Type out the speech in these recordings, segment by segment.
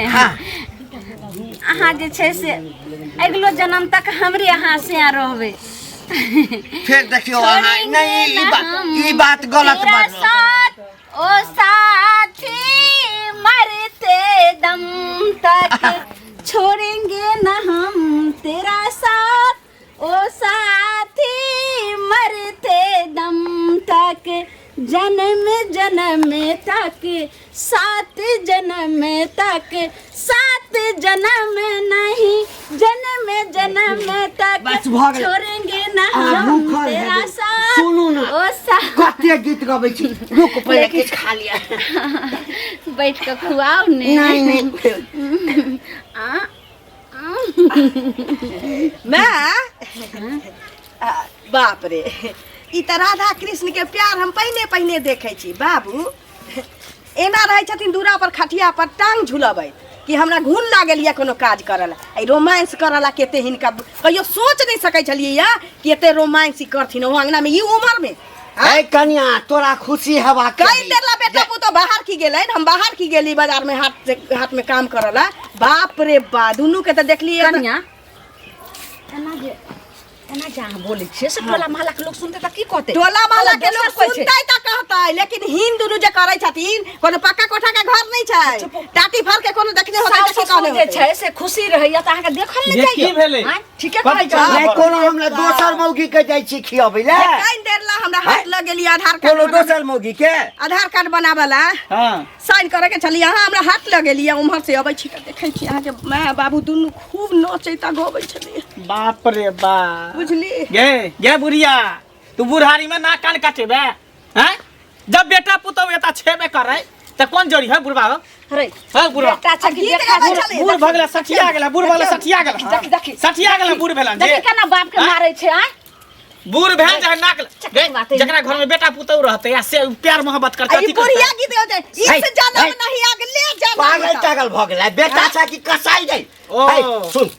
ने अहाँ जे छै से अगिलो जन्म तक हमरे अहाँ से रहबै। फेर देखियौ अहाँ नहीं, ई बात, ई बात गलत तेरा बात। साथ ओ साथी मरते दम तक छोड़ेंगे न हम तेरा साथ ओ साथी मरते दम तक, जन्म जन्म तक, सात जन्म तक, सात जन्म नहीं जन्म जन्म तक बस भऽ गेलै। छोड़ेंगे न आ, हम भूखल है तेरा जे। साथ सुनू न। ओ साथ। कते गीत गबै छी, रुक पहिले किछु खा लिअ। बैठ कऽ खुआउ ने। नहीं नहीं। आ माय, बाप रे, ई तऽ राधा कृष्ण के प्यार हम पहिने पहिने देखै छी। बाबू एना रहै छथिन दूरा पर खटिया पर टांग झुलबैत कि हमरा घुन लागल यऽ कोनो काज करऽ ला, एहि रोमांस करऽ ला। कते हिनका कहियो सोच नहि सकै छलियै यऽ कि एते रोमांस ई करथिन ओ अंगना में ई उम्र में। ए कनिया, तोरा खुशी हेबाक कई चाही। देर ला बेटा पुतो बाहर की गेलै, हम बाहर की गेली बाजार में हाथ से हाथ में काम करऽ ला। बाप रे बा, दुनू के तऽ देखलियै। कनिया, एना जे अहाँ बोलै छियै से टोला मोहल्ला के लोग सुनतै तऽ की कहतै? टोला मोहल्ला के दोसर लोग कहै छै। सुनतै तऽ कहतै, लेकिन हिन दुनू जे करै छथिन, कोनो पक्का कोठा के घर नहि छै, टाटी फर के कोनो देखने होतै साउस तऽ की ससुर कहने जे होतै? छै से खुशी रहैया तऽ अहाँके देखल नहि जे जाइया। की भेलै? आँय, ठीके कहै कथी छै। नहि, कोनो हमरा दोसर मौगी के जाइ छी खियाबै ले। कई देर ला हमरा हाथ लग गेली आधार कार्ड कोनो दोसर मौगी के आधार कार्ड बनाबऽ ला हाँ साइन करे के छलियै, अहाँ हमरा हाथ लगेलियै। उम्हर से अबै छी तऽ देखै छी अहाँके माय बाबू दुनू खूब नचैत आ गबै छलियै। बाप रे बाप, बुझली गे गे बुढ़िया, तू बुढ़ारी में नाक कान काटेबे हैं? जब बेटा पुतहु एता छेबे करे त कोन जोड़ी है बुढ़बा हो? रे है बुढ़बा बेटा छै कि गीत देखा गाबै छै। छलै। बूढ़ भऽ गेला, सठिया गेला, बूढ़ भऽ गेला, सठिया गेला। देखी, देखी। सठिया गेला, बूढ़ भेला जे। देखी केना बाप के आँय? मारै छै। आँय, बूढ़ भेल चाहे नाक गे, बात है। जकरा घर में बेटा पुतहु रहते या से प्यार मोहब्बत करते आ ई अथी करते। बुढ़िया गीत गाबै छै, है, इस जन्म है। नहीं अगले जन्म पागल तक। टागल भऽ गेलै, बेटा छै कि कसाई जाइ। ओ। है, सुन,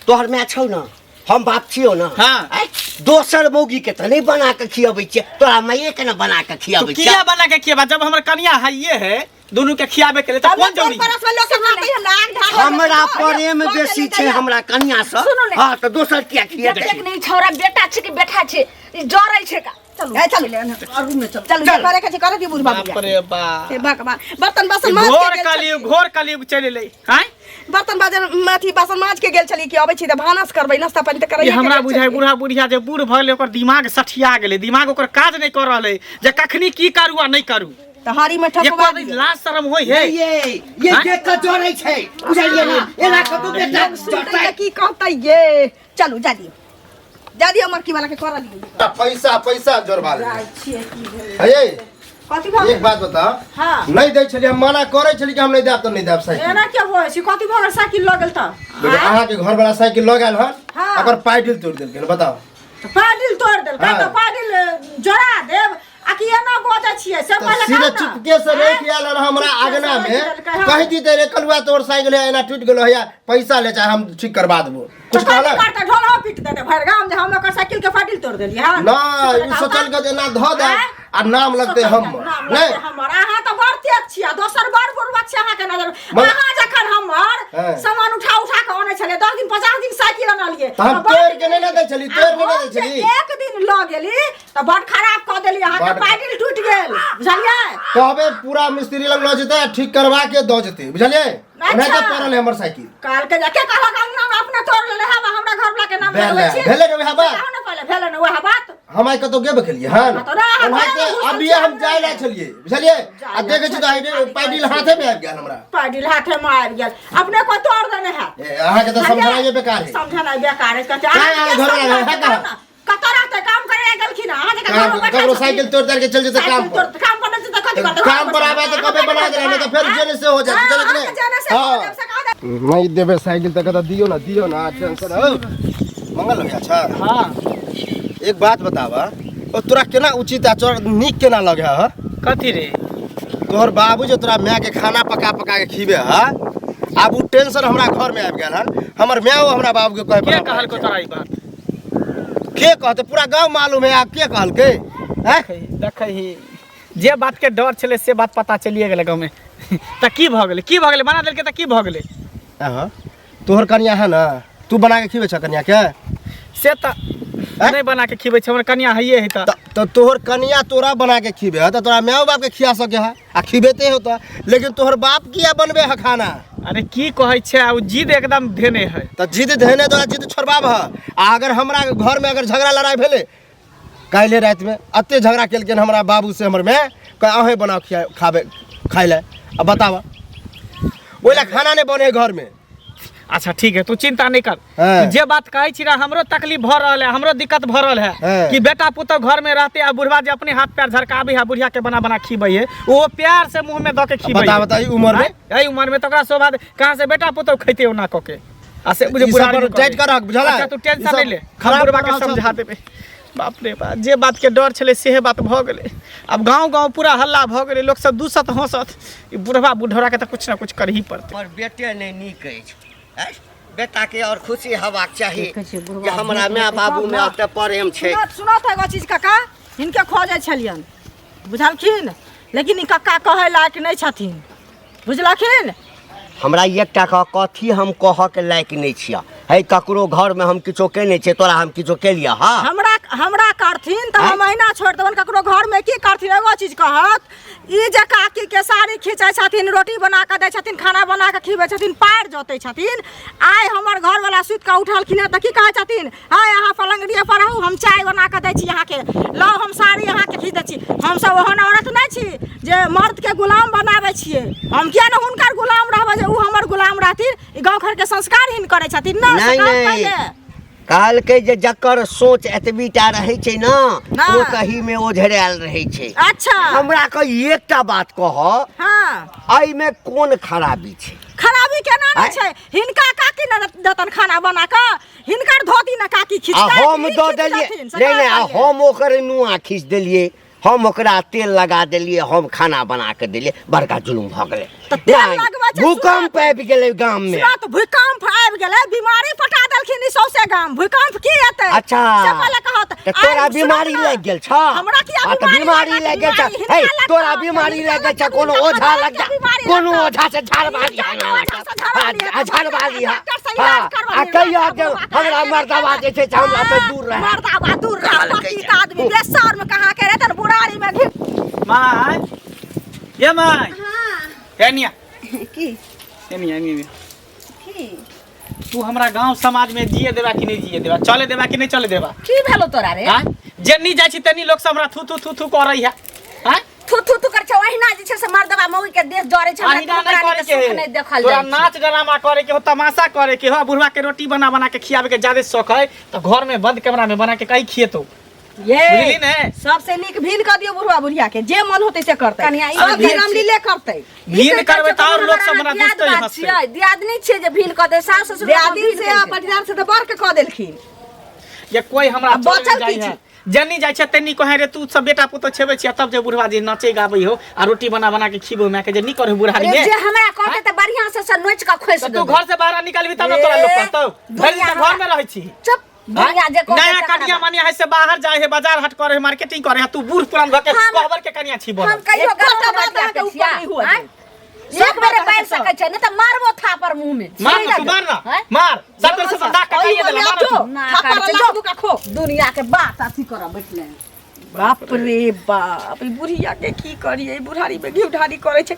तोहर माय छौ न, हम बाप छियौ न। हाँ। ऐ, दोसर मौगी के तऽ नहि बना के खियबै छियै, तोरा माइए के ने बना के तो खियबै किया छियै। बना के खिएबा जब हमर कनिया है ये है दुनू के खियाबे के लिए तऽ तब कोन टोल जरूरी? पड़ोस में लोग के कहतै हमरा आग ढाक। हमरा प्रेम बेसी छै हमरा कनिया से। सुनू ने। हाँ, तऽ दोसर किया खियेतै? जतेक नहि छौड़ा बेटा छै कि बेटा छै, ई जरै छै का। चलू। ए, चलू रूम में चलू, चलू। जे चल। करे के छै करे दियौ बुढ़बा बाप बुढ़िया रे बाप, हे भगवान, बर्तन बासन माज के घोर गेल कलयुग, छलियै। घोर कलयुग चलि एलै हैं। बर्तन बाजन अथी बासन माज के गेल छलियै कि अबै छी तऽ भानस करबै, नाश्ता पानी तऽ ई करैये के हमरा गेल बुझाइ छलियै। बूढ़ा बुढ़िया जे बूढ़ भऽ गेलै, ओकर दिमाग सठिया गेलै, दिमाग ओकर काज नहि कऽ रहल है जे कखनी की करू आ नहि करू। तऽ हरी में एको ठकवा दिन दियौ। लाज शरम होइ है? ये हाँ? देख कऽ जरै छै, बुझलियै ने? एना कतौ बेटा लोग सुनतै जरतै। तऽ की कहतै ये? चलू, जा दियौ, जा दियौ, मरकी वाला के करऽ दियौ। पैसा पैसा जोड़बा ले हे। कथी भऽ एक बात बताओ। हाँ। नहीं दै छलियै, हम मना करै छलियै कि हम नहीं देब तऽ नहीं देब साइकिल। एना क्या होइ छै? कथी भऽ गेल साइकिल लऽ गेल तऽ? देखियौ, अहाँके घर वाला साइकिल लऽ गेल हन। हाँ। ओकर पैडिल तोड़ि देलकै हन, बताउ। तऽ पैडिल तोड़ि देलकै? हाँ। तऽ पैडिल जोड़ा देब आ कि एना बजै छियै से तऽ पहिले सीधे कहू ने। चुपके से आँय? रखि आयल हन हमरा चुपके से आगना रखि में। देलकै, हाँ। कहि दितै रे कलुआ, तोर साइकिल है एना टूटि गेलो है, पैसा ले चाहे हम ठीक करबा देबो। तऽ कुछ कथी कहलक? करतै? ढोलहो पीट देतै भरि गाम जे हम ओकर साइकिल के पैडिल तोड़ि देलियै हन। नहि, ई सोचल के जे एना धऽ दे आँय? आ नाम लगतै हमर। नाम नहि लगतै हमर। अहाँ तऽ बड़ तेज छियै आ दोसर बड़ बुड़बक छै अहाँके नजर। मगर- अहाँ जखन हमर हाँ। सामान उठा उठा के अनै छलियै, 10 दिन 50 दिन साइकिल अनलियै, तऽ हम बड़ तोड़ि के नहि ने दै छली, तोड़ि नहि ने दै हम जे छली। एक दिन लऽ गेली तऽ बड़ खराब कऽ देली अहाँके, बड़- पैडिल टूटि गेल, बुझलियै? कहबै पूरा मिस्त्री लग लऽ जेतै आ ठीक करवा के दऽ जेतै, बुझलियै? अच्छा। ओनाहिते पड़ल है हमर साइकिल। कहलकै जे के कहलक अंगना में अपने तोड़ लेले हब, हमरा घर वाला के नाम भेलै, लगबै छी। भेलै ने वएह बात? कहू ने पहिले, भेलै ने वएह बात? हम आइ कतौ गेबे केलियै हन? कतौ नहि, अहाँ ओनाहिते घरेमे घुसल अभिये छियै, हम जाय ला छलियै, बुझलियै? आ जाय ला देखै छी तऽ छलियै। पैडिल हाथे में आबि गेल हमरा। पैडिल हाथे में आबि गेल, अपने को तोड़ देने है। ए, अहाँके तऽ समझनाइए बेकार है। समझनाइ बेकार है कहते। काहे अहाँ घर वाला है कहाँ? कतऽ रहतै? काम करे ला गेलखिन अहाँ जे घर में बैठल ककरो छथिन। साइकिल तोड़ ताड़ के चलि जेतै काम साइकिल पर। तोड़ काम पर नहि जेतै, कथी करतै? काम पर आबै तऽ कबे बना देला, नहि तऽ फेर जेने से हो जात, बुझलियै कि नहि? हाँ, जेने से हो हाँ। जात, से कहा दे। नहीं देबै साइकिल तऽ कहता दियौ ना, दियौ ना, टेंशन हो। मंगल भैया अच्छा। हाँ। एक बात बतावा, ओ तोरा केना उचित आ तोरा नीक केना लगे ह? कथी रे? तोहर बाबू जे तोरा माय के खाना पका पका के खीबे ह, आब उ टेंशन हमरा घर में आबि गेल हन। हमर माय हमरा बाबू के कहे के पर कहलको तोरा ई बात? के कहते? पूरा गांव मालूम है। आब के कहलकै हैं? देखै ही जे बात के डर छलै से बात पता चलिए गेलै गाँवमे। तऽ की भऽ गेलै, की भऽ गेलै? बना देलकै तऽ की भऽ गेलै? अहाँ तोहर कनिया है ना, तू बना के खिबै छ कनिया के? से तऽ नहि बना के खिबै छै, हमर कनिया हइए है। तऽ तऽ तोहर कनिया तोरा बना के खिबे है तऽ तोरा माय बाप के खिया सके है आ खिबेते हो तऽ, लेकिन तोहर बाप किया बनबे है खाना? अरे की कहै छै, ओ जिद एकदम धेने है। तऽ जिद धेने तोरा जिद छोड़बाब है। आ अगर हमरा घर में अगर झगड़ा लड़ाई भेलै, काल्हि राति में अते झगड़ा केलखिन हमरा बाबू से हमर माय, कहे अहें बनाओ खिया खाबे खाइ लए। आ बताबऽ, ओहि लए खाना नहि बने है घर में। अच्छा ठीक है, तू चिंता नहीं कर। हाँ। जे बात कहै छी ना, हमरो तकलीफ भऽ रहल है, हमरो दिक्कत भऽ रहल है। हाँ। कि बेटा पुतोह घर में रहते आ बुढ़वा जे अपने हाथ पैर झरकाबे है, बुढ़िया के बना बना खिबै है, ओहो प्यार से मुंह में दऽ के खिबै बता है। बता, ई उम्र में? एहि उम्र में तऽ ओकरा शोभा दे, कहाँ से बेटा पुतोह खैते ओना कऽ के। आ से बुझे ई सब बुढ़ारी पर में टाइट करै। कर रख, बुझला? अच्छा तू टेंशन ई सब नहीं ले, हम खराब बुढ़वा के बनाओ सब। समझा देबै। बाप रे बाप, जे बात के डर छलै सेहे बात भऽ गेलै। आब गाँव गाँव पूरा हल्ला भऽ गेलै, लोक सब दूसत हँसत। ई बुढ़वा बुढ़ौरा के तऽ कुछ ना कुछ करही पड़तै। पर बेटे नहि नीक अछि, आँय? बेटाके आओर खुशी हेबाक चाही जे हमरा माय बाबूमे एते प्रेम छै। सुनत सुनत एगो चीज काका, हिनके खोजै छलियनि बुझलखिन, लेकिन ई कक्का कहै लायक नहि छथिन बुझलखिन। हमरा एकटा कह कथी हम कहऽके लायक नहि छियै है, ककरो घरमे हम किछो केने छियै, तोरा हम किछो केलियै? हँ हमरा हमरा करथिन तऽ हम अहिना छोड़ि देबनि, ककरो घरमे की करथिन? एगो चीज कहत, ई जे काकी के साड़ी खींचै छथिन, रोटी बना कऽ दै छथिन, खाना बना कऽ खिबै छथिन, पाएर जोतै छथिन। आइ हमर घरवला सुति कऽ उठलखिन हँ तऽ की कहै छथिन? आइ अहाँ पलङ्गड़िए पर रहू, हम चाय बना कऽ दै छी अहाँके, लाउ हम साड़ी अहाँके खींच दै छी। हमसब ओहन औरत नहि छी जे मर्दके गुलाम बनाबै छियै। हम किया ने हुनकर गुलाम रहबै जे ओ हमर गुलाम रहथिन? ई गाँव घरके संस्कार हीन करै छथिन ने। नहि, से कहत नहि। पहिले। कहलकै जे जकर सोच एतबी टा रहै छै ने, ना। ओ तही में ओझरायल रहै छै। अच्छा हमरा के एकटा बात कह, हाँ, एहिमे कोन खराबी छै? खराबी केना नहि आँय? छै? हिनका काकी ने देतन खाना बना कऽ, हिनकर धोती ने काकी आ खींचतै, हम ई दऽ खींच देलियै देथिन, से नहि नहि, आ कहलियै। हम ओकर नुआ खींच देलियै, हम ओकरा तेल लगा देलियै, हम खाना बना के देलियै, बड़का जुलुम भऽ गेलै। तऽ तेल नहि, लगबै छै, भूकंप आबि गेलै गाम में। सुना तऽ भूकंप आबि गेलै, बीमारी पटा देलखिन ई सौंसे गाम, भूकंप की एतै? अच्छा। से पहिले कहत। तऽ तोरा आइ सुनत बीमारी ने। लागि गेल छ? हमरा किया आ तऽ बीमारी लागि गेल छ? बीमारी हे, हिनका तोरा लगतौ, बीमारी हिनका लागि गेल छ, लगतौ, कोनो हिनका ओझा लगतौ, लग जा, बीमारी कोनो लगतौ। ओझा से झाड़वा हिनका लिहा, ओझा से झाड़वा लिहा, आ, झाड़वा लिहा। डॉक्टर से इलाज हाँ, करवा आ लिहा, कहिया डॉक्टर के बाबा हमरा के मर्दावा जे छै से हमरा से दूर रहै। मर्दावा दूर रहै, कहलकै पतित जे। आदमी बेसर्म कहाँ के रहतन, बुढ़ारी में घी माय, ये माय, एनिया। की? एनिया, एनिया। की? तू हमरा गांव समाज में जिए देबा कि नहीं जिए देबा, चले देबा कि नहीं चले देबा? की भेलो तोरा रे? हाँ? जेन्नी जाइ छी तेन्नी लोक सब हमरा थू थू थू थू करै है। हाँ? थू थू थू कर छौ, अहिना जे छै से मर्दबा मौगी के देह जरै छै, हमरा अहिना कोनो नहीं प्राणी करे के के सुख नहीं देखल तोरा जाइ छै। नाच ड्रामा करे के हो, तमाशा करे के हो, बुढ़वा के रोटी बना बना के खियाबे के ज्यादा शौक है तो घर में बंद कमरा में बना के कहीं खिएतो, ये बुझली ने? सबसे नीक भीन कर दियौ बुढ़वा बुढ़िया के, जे मन होतै से करतै, कनिया, ई सब भेल रामलीले करतै। भीन करबै तऽ आओर लोक सब हमरा हमरा दुसतै दियाद बात हँसतै। छियै, दियादनी छियै जे भीन कऽ दे, सास ससुर दियादिन से आ पटीदार से तऽ बड़ के कऽ देलखिन। ये कोई हमरा आ बचल चले की जाइ है छै? जन्नी जाइ छै तेन्नी कहे रे तू सब बेटा पुतोह छेबै छियै, तब जे बुढ़वा जे नाचे गाबै हो आ रोटी बना बना के खिबो माय के जे नी करे बुढ़ारी अरे में। जे हमरा कहतै तऽ बढ़ियां से से नोचि कऽ खोसि तऽ तू देबै। घर से बाहर निकलबी तब ने तोरा लोक कहतौ, भरि दिन तऽ घर में रहै छी। चुप, दुनिया जे कहतै नया तकरा कनिया बात। मनिया है से बाहर जाए है, बाजार हाट करे है, मार्केटिंग करे है, तू बूढ़ पुरान भऽ के हम- कहबर के कनिया छी बोल। हम कहियो एकोटा गलत बात बात अहाँके ऊपर छियै नहि हुअ आँय? देब। एक बेर बात बाजि अहाँके सकै छै, नहि तऽ मारबो थापर मुँह में। मार ना तू, मार ना, आँय? मार सब से दाग कटाइए देला, मार तू। ना थापड़ करै छै, लात बुका खो। दुनिया के बात अथी करऽ बैठले। बाप रे बाप, ई बुढ़िया के की करियै? ई बुढ़ारी में घी ढारी करै छै,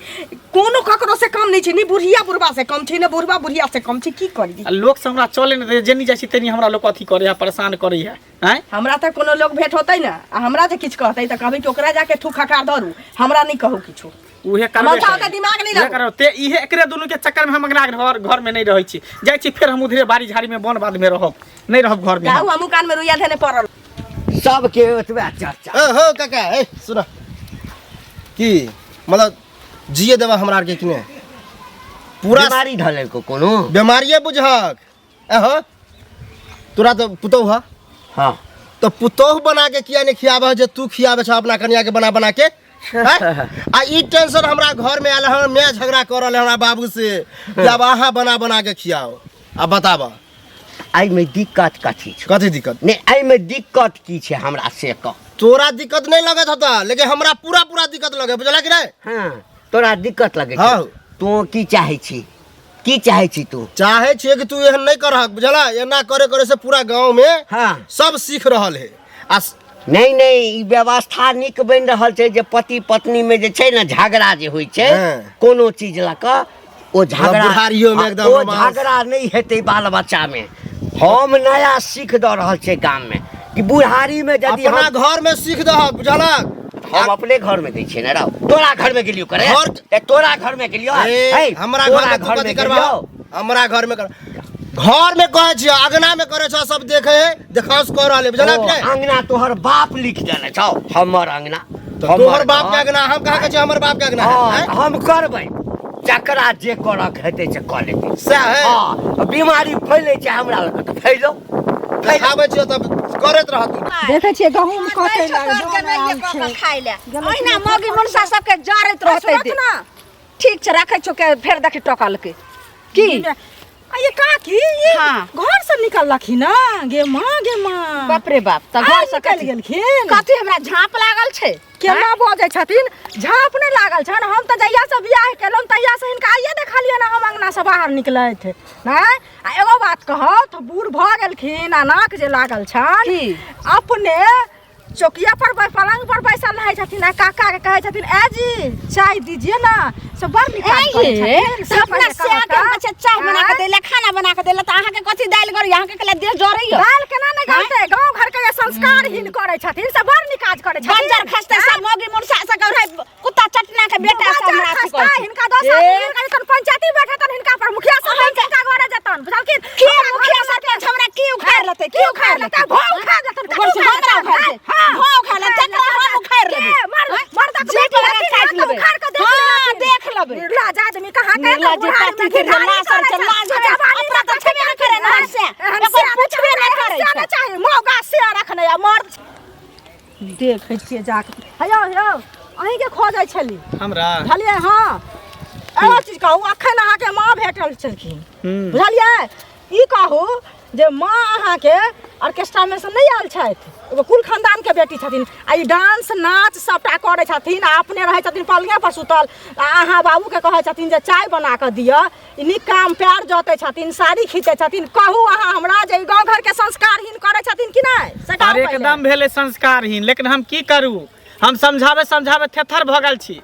कोनो ककरो से कम नहि छै, ने बुढ़िया बुढ़बा से कम छै, ने बुढ़बा बुढ़िया से कम छै, की करियै? आ लोक से हमरा चले नहि दै, जेनी जाइ छी तेनी हमरा लोक अथी करे है, परेशान करे है। आँय? हमरा तऽ कोनो लोक भेंट होतै ने आ हमरा जे किछु कहतै तऽ कहबै कि ओकरा जाके थूक हकार धरू, हमरा नहि कहू किछु। उहे करबे माथा करै। ओकर दिमाग नहि उहे लगो। करब। ते इहे एकरे दुनू के चक्कर में हम अंगना घर घर में नहीं रहै छी, जाइ छी फेर हम उधरे बाड़ी झाड़ी में वन बाध में रहब, नहीं रहब घर में। जाउ, हमहूँ कान में रुइया धेने पड़ल। सबके ओतबे चर्चा। ए हो काका, ए सुन, की मतलब जिए देबा हमरा आरके कि नहि? पूरा बीमारी धऽ लेलको कोनो बीमारिये बुझहक। ए हो, तोरा तऽ पुतोह है। हाँ। तऽ पुतोह बना के किया नहीं खियाबह जे तू खियाबे छ अपना कनिया के बना बना के? हैं? आ ई टेंशन हमरा घर में आयल, हमर माय झगड़ा कर रहल हमरा बाबू से कि आब अहाँ बना बना के खियाओ। आ बताबह एहिमे दिक्कत कथी छौ? कथी दिक्कत? नहि, एहिमे दिक्कत की छै हमरा से कह। तोरा दिक्कत नहीं लगत होता, लेकिन हमरा पूरा पूरा दिक्कत लगे, बुझला कि नहीं? हाँ। तोरा दिक्कत लगै छौ हाँ। तू की चाहै छी की चाहै छी तू चाहे छियै कि तू एहन नहि करहक बुझला एना करे करे से पूरा गाँव में हाँ। सब सीख रहल है आ नहि नहि ई व्यवस्था नीक बनि रहल छै जे पति पत्नी में जे छै ने झगड़ा जे होइ छै हाँ। कोनो चीज लऽ कऽ ओ झगड़ा बुढ़ारियो में एकदम ओ रोमांस। झगड़ा नहि हेतै बाल बच्चा में हम नया सीख दऽ रहल छै गाम में कि बुढ़ारी में यदि अपना हम घर में सीख दहक बुझलक हम अपने घर में दै छियै ने रौ तोरा घर में गेलियो करे घर- ए, तोरा घर में गेलियो ए, हे, हमरा तोरा घर में तू घर कथी में करबा गेलियौ हमरा घर में कर घर में कहै छियै अगना में करै छौ सब देखे है देखांस कऽ रहल है बुझलक ओ, ने अंगना तोहर बाप लिख देने छौ हमर अंगना तऽ हमर तोहर बाप के घर। अगना हम कहाँ कहै छियै हमर बाप के अगना है, हाँ, हैं? हम करबै जकरा जे करक हेतै से कऽ लेतै सएह है हँ बीमारी फैलै छै हमरा लग तऽ फैलो देखाबै छियै तब करैत रह तू देखै छियै गहूँम कटै लागल खाइ ले ओहिना मौगी मनुष्य सबके जरैत रहतै सुनत ना ठीक छै राखै छौ के फेर देखी टकलके की आ ये काकी ये हाँ। घर से निकललखिन ना गे माँ गे माँ बाप रे बाप तऽ आइ घर से निकलि कथी गेलखिन कथी हमरा झाँप लागल छै केना बजै छथिन झाँप नहि लागल छनि हम तऽ जहियासँ बियाह केलहुँ तहियासँ हिनका आइए देखलियनि हम अङ्गनासँ बाहर निकलैत नहि आ एगो बात कहौ तऽ बूढ़ भऽ गेलखिन आ नाक जे लागल छनि की? अपने चौकिया पर पलंग पर बैसल रहै छथिन आ काका के कहै छथिन ए जी चाय दीजिए ना से बड़ नीक काज करै ए ये, छथिन से अपना पहिले से आके कहता। हम बच्चा चाय बना के आँय? देले खाना बना के देले तऽ अहाँके कथी दालि गड़ी अहाँके कहले देह जरैया दालि केना नहि गलतै गाँव घर के जे संस्कारहीन करै छथिन से बड़ नीक काज करै छथिन बंजर खसते सब मौगी मुनसा से कहै कुत्ता चटना के बेटा सब बंजर हमरा अथी खसता, करै छै। हिनका दस ए, आदमी मिल के जतन पंचायती बैठेतन हिनका पर मुखिया सरपंच हिनका घरे जेतन बुझलखिन के हमरा मुखिया घरमे सरपंच हमरा की उखाड़ लेतै की उखाड़ लेतै भौ उखाड़ लेतन गोर से हमरा उखाड़ दे हां भौ उखाड़ लेतै तकरा हम उखाड़ लेबै के मर्द मर्दक जीप बेटी लगा रहथिन काटि ना, तऽ लेबै। उखाड़ के देख हाँ, लेथिन। देख लेबै। निर्लज आदमी कहाँ के निर्लज पति के लाज छै, लाज छै। अपना तऽ छेबे नहि करै ने हमसे। एकर पुछबे नहि करै छै। चाही मौगा से रखने आ मर्द देखै छियै जाके हेयौ हेयौ अहीँके खोजै छली हमरा बुझलियै हँ एगो चीज कहू अखन अहाँके माँ भेटल छलखिन बुझलियै ई कहू जे माँ अहाँके ऑर्केस्ट्रामे से नहि आयल छथि एगो कुल खानदानके बेटी छथिन आ ई डांस नाच सभटा करै छथिन आ अपने रहै छथिन पलंगे पर सुतल आ अहाँ बाबूके कहै छथिन जे चाय बना कऽ दिअ ई नीक काम पैर जोतै छथिन साड़ी खींचै छथिन कहू अहाँ हमरा जे ई गाँव घरके संस्कारहीन करै छथिन कि नहि से कहू अरे पहिले। एकदम भेलै संस्कारहीन लेकिन हम की करू हम समझाबै समझाबै थेथर भऽ गेल छी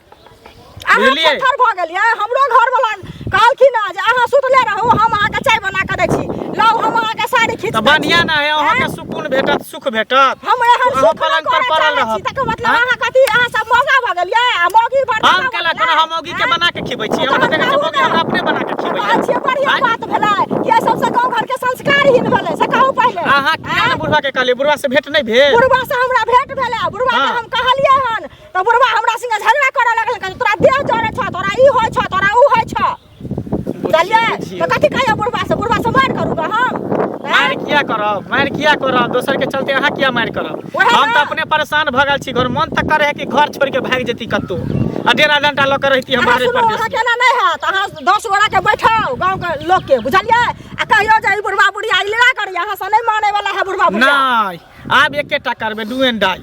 अहाँ बुझलियै? थेथर भऽ गेलियै हमरो घरवला कहलखिन हँ जे अहाँ सुतले रहू हम अहाँके चाय बना कऽ दै छी लाउ हम अहाँके साड़ी खींच तऽ दै छी। बढ़िआँ ने है अहाँके सुकून भेटत सुख भेटत हम एहन अहाँ सुख पलंग पर करऽ पड़ल चाहै छी रहब तकर मतलब आँय? अहाँ कथी अहाँ सब मौगा भऽ गेलियै आ मौगी बड़ हम केला कोनो हम मौगी के बना के खिबै छी हम तऽ देखै छियै मौगी हमरा अपने बना के खिबै कहै छियै बढ़िआँ बात भेलै कि एहि सबसँ गाँव घरके संस्कारहीन भेलै से कहू पहिले अहाँ किया ने बुढ़वा के कहलियै बुढ़वा से भेंट नहि भेल बुढ़वा से हमरा भेंट भेलै बुढ़वा के हाँ। हम कहलियै हन तऽ बुढ़वा हमरा संगे झगड़ा करऽ लगल कहै तोरा देह जरै छौ तोरा ई होइ छौ तोरा ऊ होइ छौ बुझलियै तऽ कथी कहियै बुढ़वा से बुढ़वा से मारि करू गे हम मारि किया करब मारि किया करब दोसर के चलते अहाँ किया मारि करब वएह हम ना। तऽ अपने परेशान भऽ गेल छी घर मन तऽ करे है कि घर छोड़ के भागि जेती कतौ आ डेरा डंटा लऽ के रहिती हम अहाँ बाहरे सुनू परदेश अहाँ केना नहि हैत अहाँ 10 गोरा के बैठाउ गाँव के लोक के बुझलियै आ कहियो जे ई बुढ़वा बुढ़िया ई लीला करैया अहाँ से नहि मानै वाला है बुढ़वा बुढ़िया नहि आब एकेटा करबै do and die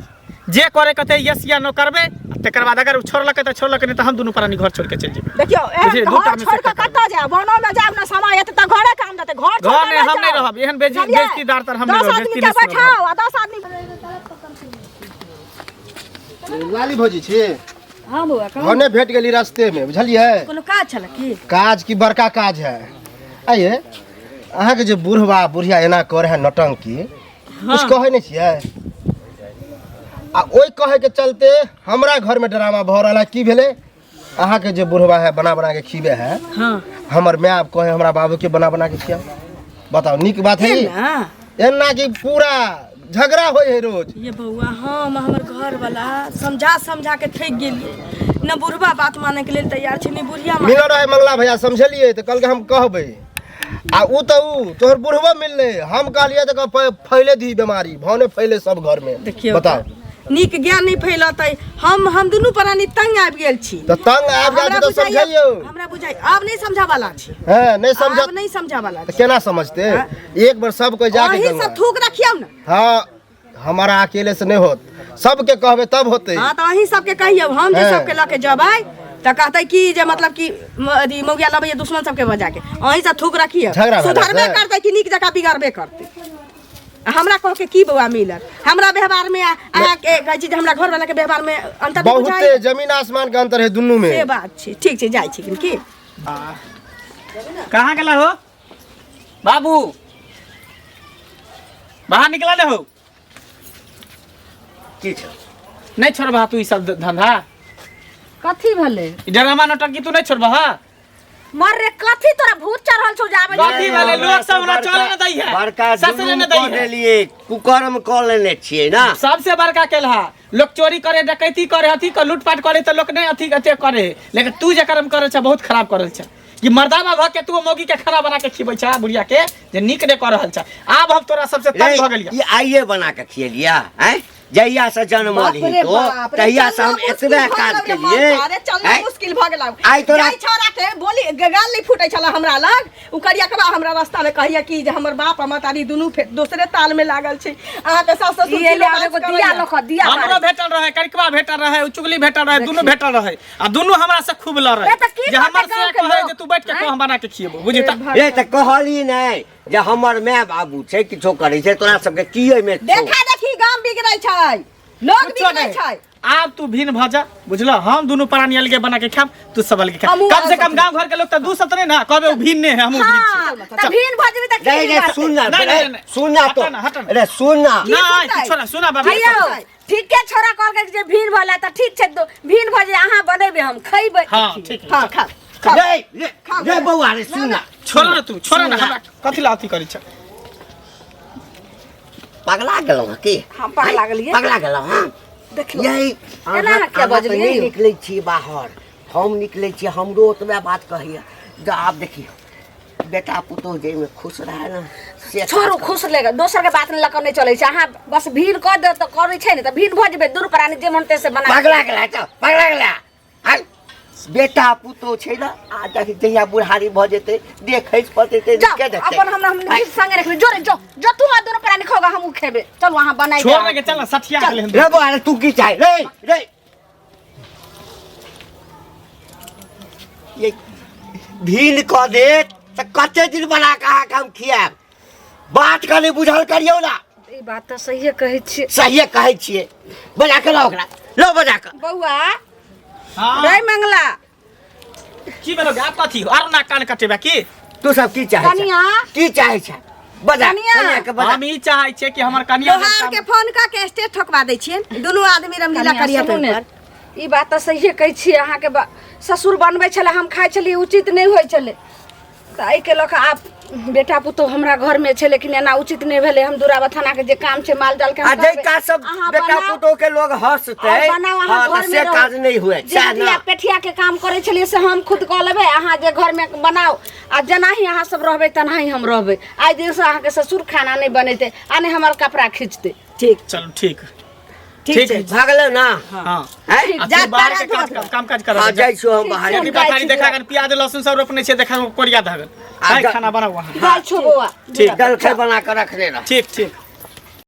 जे करे कते यस या नो करबै आ तकर बाद अगर ओ छोड़लकै तऽ छोड़लकै नहि तऽ हम दुनू प्राणी घर छोड़ के चलि जेबै देखियौ एहन बुझलियै, दूटा घर में से छोड़ के एकटा कतऽ जायब वनो में जायब ना समय एतै तऽ घरे काम देतै घर छोड़ घर के नहि, हम नहि जाउ। रहब, एहन बुझलियै? बेइज्जतीदार तर हम नहि 10 रहब, आदमी बेइज्जती के नहि सुनब। बैठाउ आ 10 आदमी लाली भौजी छी हाँ बौआ कहू भने भेट गेली रास्ते में बुझलियै कोनो काज छल की काज की बड़का काज है आइए अहाँके जे बुढ़वा बुढ़िया एना करे है नौटंकी कुछ कहै नहि छियै आ ओहि कहै के चलते हमरा घर में ड्रामा भऽ रहल है की भेलै अहाँके जे बुढ़वा है बना बना के खीबे है हाँ हमर माय आब कहे हमरा बाबू के बना बना के खियाओ बताओ नीक बात है ई? ना एना कि पूरा झगड़ा होइ है रोज ये बौआ हम हमर घरवाला समझा समझा के थकि गेलियै न बुढ़वा बात माने के लेल तैयार छै ने बुढ़िया माने मिलल रहे मंगला भैया समझलियै तऽ कहलकै हम कहबै आ उ तऽ उ तोहर बुढ़बो मिललै हम कहलियै तऽ फैले दी बीमारी भावने फैले सब घर में देखियौ बताओ नीक ज्ञान नहि फैलतै हम दुनू प्राणी तंग आबि गेल छी तऽ तंग आबि जाइ हमरा छै तऽ बुझाइया समझैयौ हमरा बुझाइ आब नहि समझावाला छी हैं नहि समझ आब नहि समझावाला तऽ छी केना समझते एक बार सब कोई जाके अहीं सब थूक रखियौ ने हाँ हमारा अकेले से नहीं होत सबके कहबे तब होते हाँ तऽ अहीं सबके कहियौ हम जे हैं। सबके लऽ के जेबै तऽ कहतै कि जे मतलब कि अथी मौगिया लबैया दुश्मन सबके बजा के अहीं से थूक रखिए झगड़ा भेलै सुधरबे से? करतै कि नीक जकाँ बिगड़बे करतै आ हमरा कह के की बौआ मिलत हमरा व्यवहार में अहाँके कहै छी जे हमरा घरवाला के व्यवहार में अंतर नहि बहुते बुझाइए? जमीन आसमान के अंतर है दुनू में से बात छै ठीक छै जाइ छी की कहाँ गेला हो बाबू बाहर निकला ने हो की छै नहीं छोड़बा तू ई सब धंधा कथी भेलै ई ड्रामा नौटंकी तू नहीं छोड़बा मर रे कथी तोरा भूत चढ़ल छौ जाबे कथी भेलै लोक सब हमरा चले न दै है बड़का ससरे जुलुम न दै कऽ है देलियै कुकर्म कऽ लेने छियै ना सबसे बड़का केलहा लोग चोरी करे डकैती करे अथी कर लूटपाट करे तऽ लोक नहीं अथी अथे करे लेकिन तू जे कर्म करे छ बहुत खराब करे छ कि मर्दाना भऽ के तू मौगी के खाना बना के खिबै छ बुढ़िया के जे नीक नहि कऽ रहल छ आब हम तोरा सबसे तंग भऽ गेलियै ई आइए बना के खियलिया आँय जहिया से जन्मल बाप ही रे तो बाप रे, तहिया से हम चलना एतबे मुश्किल भऽ काज गेल रे केलिए बाप रे, चलना आँय? मुश्किल भऽ गेल आइ तोरा- जाहि छौड़ा के बोली गाल नहीं फूटे छला हमरा लग उ करिया के बा हमरा रास्ता में कहिया कि जे हमर बाप आ महतारी दुनू फेर दोसरे ताल में लागल छै अहाँ के सास ससुर ई एले आब एगो दिया लऽ कऽ दिया हमरो बारै। भेटल रहे करिकवा भेटल रहे उ चुगली भेटल रहे दुनू भेटल रहे आ दुनू हमरा से खूब लड़े ए, तऽ की जे हमर करतै से गाँवके कहे लोक? जे तू बैठ के आँय? हम बना के खिएबो बुझी तऽ रे तऽ कहली नहि जे हमर माय बाबू छै किछो करै छै तोरा सबके की एहिमे छौ? देखा देखी गाम बिगड़ै छै लोग कुछो बिगड़ै नहीं। छै आब तू भिन्न भऽ जा बुझल हम दुनू प्राणी अलगे बना के खाब तू सब अलगे खा हमहूँ कम से कम अलग गांव घर के लोग तो दू सब नहीं ना कहबे उ भिन्न है हमहूँ भिन्न हाँ, छी तऽ भिन्न भऽ जेबही तऽ की नहीं नहीं बिगड़तै? सुन ना नहीं, नहीं, नहीं। सुन ना तो हटो ना, हटो ना। अरे सुन ना ना सुनतै? छोड़ा सुना बाबू भैया ठीके छोरा कहलकै जे भिन्न भऽ तऽ ठीक छै भिन्न भऽ जे अहाँ बनेबै हम खैबै हाँ ठीक है हाँ खा खा रे रे रे बौआ रे सुन ना छोड़ ना तू छोड़ ना हमरा कथी ला अथी करै छ पगला गेलहुँ हँ की हम पगला गेलियै। पगला गेलहुँ हँ देखियौ यही एना अहाँ किया अहाँ तऽ बजलियै नहि यौ? निकलै छी बाहर हम निकलै छी हमरो ओतबे बात कहैया जे आब देखियौ बेटा पुतोह जाहिमे खुश रहै ने से छोड़ू खुश लेगा दोसर के बात लऽ कऽ नहि चलै छै अहाँ बस भीड़ कऽ दे तऽ करै छै ने तऽ भीड़ भऽ जेबै दूर प्राणी जे मन से बना पगला गेला तऽ पगला गेला आय बेटा पुतोह छै ने आ देख जहिया बुढ़ारी भऽ जेतै देखै पतेतै जाओ के देखतै अपन हमरा हम संगे रखबे जोरे जो जो तू आ दोनों प्राणी खोगा हम खेबे चल वहां बनाई छोड़ ना के चल ना सठिया गेलै हन। रे बौआ रे तू की चाहे रे रे ये भीड़ कऽ देत तऽ कते दिन बना कऽ अहाँके हम खियाएब बात कनि बुझल करियौ ना ई बात तऽ सहिए कहै छियै सहिए कहै छियै बजा कऽ लाउ ओकरा लो बजा कऽ बौआ हाँ रे मंगला की भेलो गे कथी आर ना कान कटेबे की तू सब की चाहै छह कनिया की चाहै छह बजा कनिया। कनिया के बजा हम ई चाहै छियै कि हमर कनिया लोहार के फोन कऽ के स्टेज ठोकवा दै छियनि दुनू आदमी रमलीला कनिया, करिया सुनू ने, ई बात तऽ सहिए कहै छियै अहाँके ससुर बनबै छलै हम खाइ छलियै उचित नहि होइ छलै तऽ एहिके लऽ कऽ आब बेटा पुतोह हमरा घरमे छै लेकिन एना उचित नहि भेलै हम दुराबा थानाके जे काम छै माल जालके हम आ जे करबै। काज सब अहाँ बेटा बनाउ। पुतोह के लोग हंसतै और बनाउ अहाँ हाँ, तऽ घरमे से रहू। काज नहि हुए जे सएह हटिया ना पेठिया के काम करै छलियै से हम खुद कऽ लेबै अहाँ जे घरमे बनाउ आ जेनाही अहाँ सब रहबै तेनाही हम रहबै आइ दिनसँ अहाँके ससुर खाना नहि बनेतै आ नहि हमर कपड़ा खींचतै ठीक चलू ठीक ठीक ठीक छै है। भऽ गेलै ना हाँ हैं? आ जा तू बाहर के तारा काज धो। काम काज कर हाँ जाइ छियौ हम बाहर खेती पथारी देखा गन प्याज लहसुन सब रोपने छियै देखा कोरिया धगल आ खाना बनाउ अहाँ जाइ छौ बौआ ठीक जलखै बना कऽ रखने रह ठीक ठीक